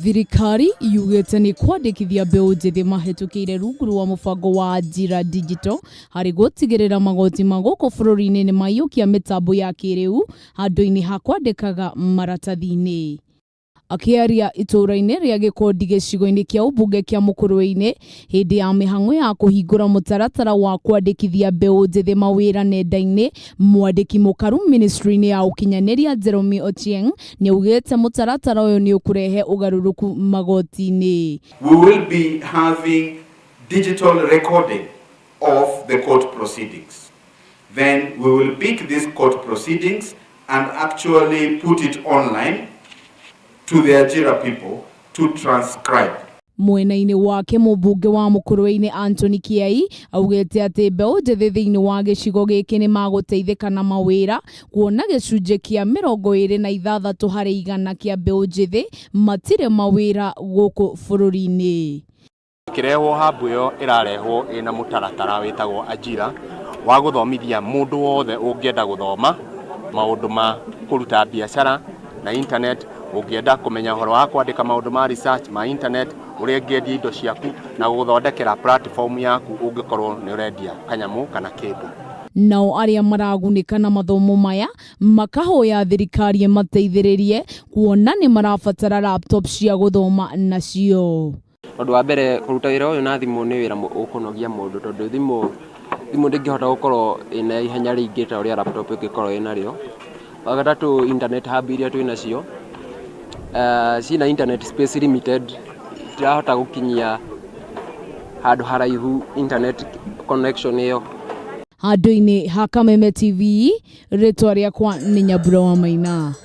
Thirikari yugĩte nĩ kwandĩkithia mbeũ njĩthĩ mahĩtũkĩire rungu rwa mũbango wa Ajira Digital harĩ gũtigĩrĩra magoti ma gũkũ bũrũri-inĩ nĩ maiyũkia mĩtambo ya kĩrĩu handũ-inĩ ha kwandĩkaga maratathi-inĩ. Akĩaria itũũra-inĩ rĩa Gĩkondi gĩcigo-inĩ kĩa ũmbunge kĩa Mũkũrwe-inĩ hĩndĩ ya mĩhang'o ya kũhingũra mũtaratara wa kwandĩkithia mbeũ njĩthĩ mawĩra nenda-inĩ, mwandĩki mũkaru ministry-inĩ ya ũkinyanĩria Jeremy Ochieng nĩaugĩte mũtaratara ũyũ nĩ ũkũrehe ũgarũrũku magoti-inĩ. We will be having digital recording of the court proceedings. Then we will pick these court proceedings and actually put it online to the Ajira people to transcribe. Mwena-inĩ wake mũmbunge wa Mũkũrwe-inĩ Anthony Kĩai augĩte atĩ mbeũ njĩthĩ thĩinĩ wa gĩcigo gĩkĩ nĩ magũteithĩka na mawĩra kuona gĩcunjĩ kĩa 26% kĩa mbeũ njĩthĩ matirĩ mawĩra gũkũ bũrũri-inĩ. Ĩkĩrehwo hub ĩyo ĩrarehwo ĩna mũtaratara wĩtagwo Ajira wa gũthomithia mũndũ wothe ũngĩenda gũthoma maũndũ ma kũruta biacara na internet, ũngĩenda kũmenya ũhoro wa kwandĩka maũndũ ma research ma internet, ũrĩa ũngĩendia indo ciaku na gũgũthondekera platform yaku ũngĩkorwo nĩ ũrendia kanyamũ kana kĩndũ. Nao arĩa maragunĩka na mathomo maya makahoya thirikari ĩmateithĩrĩrie kuona nĩ marabatara laptop cia gũthoma nacio. Ũndũ wa mbere, kũruta wĩra ũyũ na thimũ nĩ wĩra ũkũnogia mũndũ, tondũ thimũ ndĩngĩhota gũkorwo ĩna ihenya rĩingĩ ta ũrĩa laptop ĩngĩkorwo ĩnarĩo. Wa gatatũ, internet hub iria twĩ nacio ciĩna internet space limited, itirahota gũkinyia handũ haraihu internet connection ĩyo. Handũ-inĩ ha Kameme TV, rĩtwa rĩakwa nĩ Nyambura wa Maina.